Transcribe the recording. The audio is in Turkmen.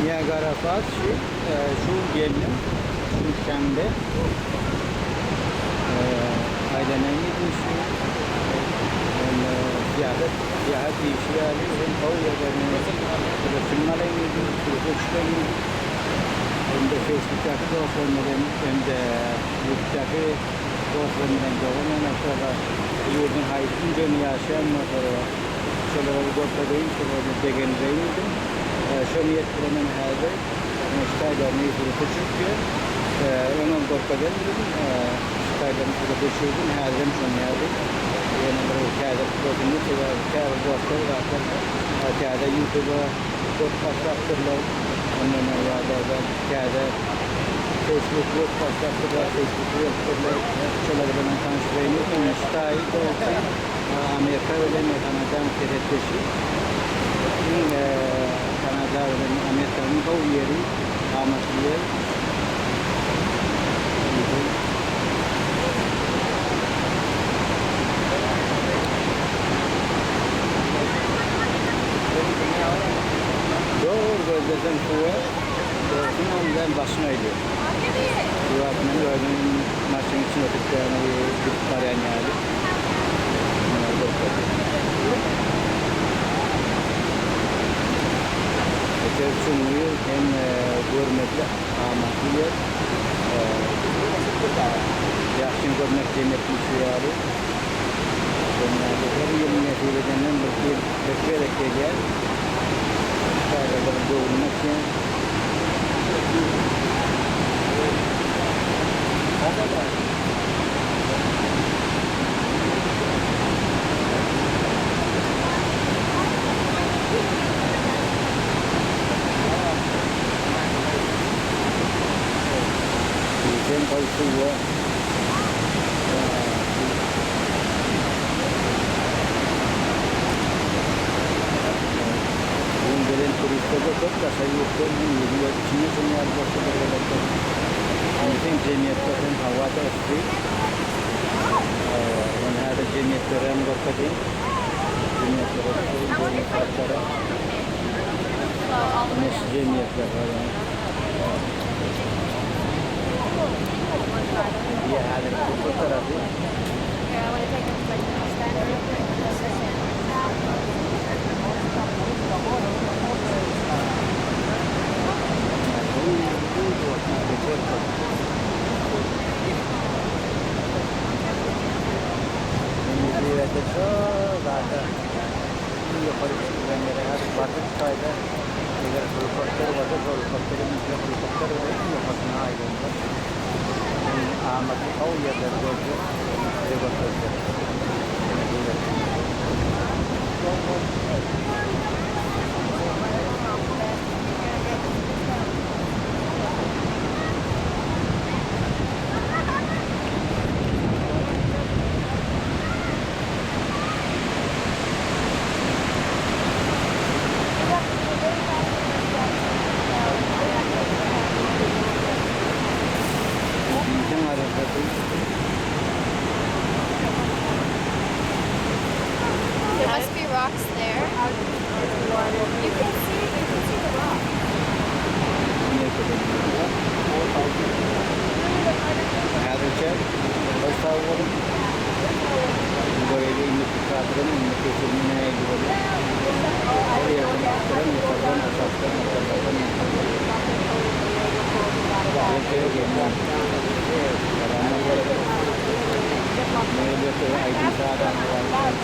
Niagara Falls şu, şu geldim. Şu şenbe. Aýlanaýyn diýdim şu. Hem syýahat, syýahat işi ýaly hem gowy ýerlerini film alaýyn diýdim, surata düşüreýin diýdim. Hem-de Facebookdaky dostlarym bilen hem-de YouTubedaky dostlarym bilen dogan-ýanaşlara ýurduň haýsy künjeginde ýaşaýan bolsalar, şolara bir görkezeýin, şolary begendireýin diýdim. Şo niýet bilen hem häzir şu taýlaryny surata düşürip ýör. Öňem görkezen diýdim, şu taýlaryny surata düşürdim, häzirem şony ýaly. Ýene bir täzelik bolsun diýip, sebäbi käbir dostlar zatlar täze YouTube-a görüp başlapdyrlar. Ondan ýa-da täze Facebook görüp başlapdyrlar, Facebook-a gelipdirler. Şolar bilen tanyşdyraýyn diýdim. Ine şu taýy dogrusy Amerika bilen Kanadaň serhetdeşi. Iň Kanada bilen Amerikanyň gowy ýeri, amatly ýer. Dogry gözleseň suwa, dogrusyny aýdanda başyň aýlýar. Sebäbi men özüm maşynyň içinde oturyp ýaňy gidip barýan ýaly. Beter çuňňur hem görmekli amatly ýer. Ýagşyny görmek jennetden şu ýaly. Şonuň ýaly her ýyl nesip edenden bir ýyl bir gezek gelýär. Şu taýlarda bir göwnüm açýan. Diýseň goý suwa. Bugün gelen turistlerde köp daşary ýurtdan hem ýurduň öz içinden şonuň ýaly dostlar gelerler. Diýseň jemgyýetde hem hawa-da yssy. Ony häzir jemgyýetlere hem görkezýän. Jemgyýetlere düşeýin, jemgyýet zatlara. Ine şu jemgyýetler bar ýaňy. Diýe häzir bu tarapy. Amatly gowy ýerleri görjek, size görkezjek. Diýseň arassadyr. There must be rocks there. You can see, you can see the rock. Häzirçe hoş sag boluň. Göreýli indiki kadrym, indiki filmi nähili bolýar. Her ýerden akdyran, ýokardan, aşakdan, ortalardan, ýokardan. Gelýän. Elbetde aýdym-saz aýdym-saz.